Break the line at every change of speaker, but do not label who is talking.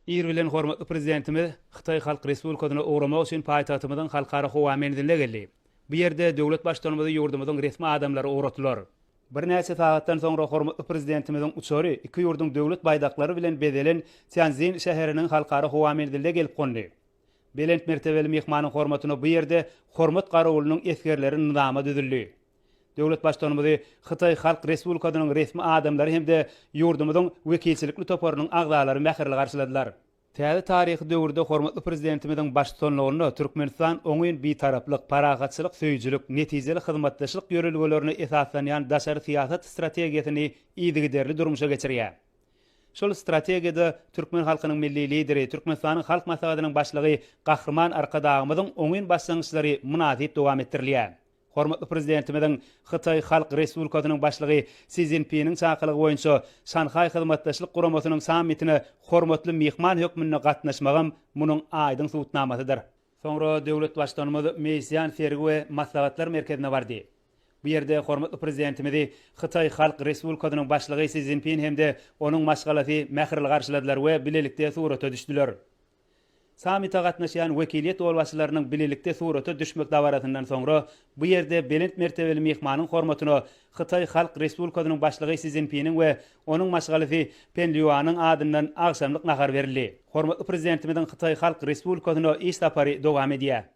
Ir bilen hormatly Prezidentimiz Hytaý Halk Respublikasyna ugramak üçin paýtagtymyzyň Halkara howa menziline geldi. Bu ýerde döwlet Baştutanymyzy ýurdumyzyň resmi adamlary ugratdylar. Birnäçe sagatdan soňra hormatly Prezidentimiziň uçary iki ýurduň döwlet baýdaklary bilen bezelen Týanszin şäheriniň Halkara howa menziline gelip gondy. Belent mertebeli myhmanyň hormatyna bu ýerde Hormat garawulynyň esgerleri nyzama düzüldi. Döwlet Baştutanymyzy Hytaý Halk Respublikasynyň resmi adamlary hem-de ýurdumyzyň wekilçilikli toparynyň agzalary mähirli garşyladylar. Täze taryhy döwürde hormatly Prezidentimiziň baştutanlygynda Türkmenistan oňyn Bitaraplyk, parahatçylyk söýüjilik, netijeli hyzmatdaşlyk ýörelgelerine esaslanýan daşary syýasat strategiýasyny yzygiderli durmuşa geçirýär. Şol strategiýada türkmen halkynyň Milli Lideri, Türkmenistanyň Halk Maslahatynyň Başlygy Gahryman Arkadagymyzyň oňyn başlangyçlary mynasyp dowam etdirilýär. Hormatly Prezidentimiziň Hytaý Halk Respublikasynyň Başlygy Si Szinpiniň çakylygy boýunça Şanhaý Hyzmatdaşlyk Guramasynyň sammitine hormatly myhman hökmünde gatnaşmagam munuň aýdyň subutnamasydyr. Soňra döwlet Baştutanymyz Meýsýan sergi we maslahatlar merkezine bardy. Bu ýerde hormatly Prezidentimizi Hytaý Halk Respublikasynyň Başlygy Si Szinpin hem-de onuň maşgalasy mähirli garşyladylar we bilelikde surata düşdüler. Sammite gatnaşýan wekiliýet ýolbaşçylarynyň bilelikde surata düşmek dabarasyndan soňra bu ýerde belent mertebeli myhmanyň hormatyna Hytaý Halk Respublikasynyň Başlygy Si Szinpiniň we onuň maşgalasy Pen Lýuanyň adyndan agşamlyk nahary berildi. Hormatly Prezidentimiziň Hytaý Halk Respublikasyna iş sapary dowam edýär.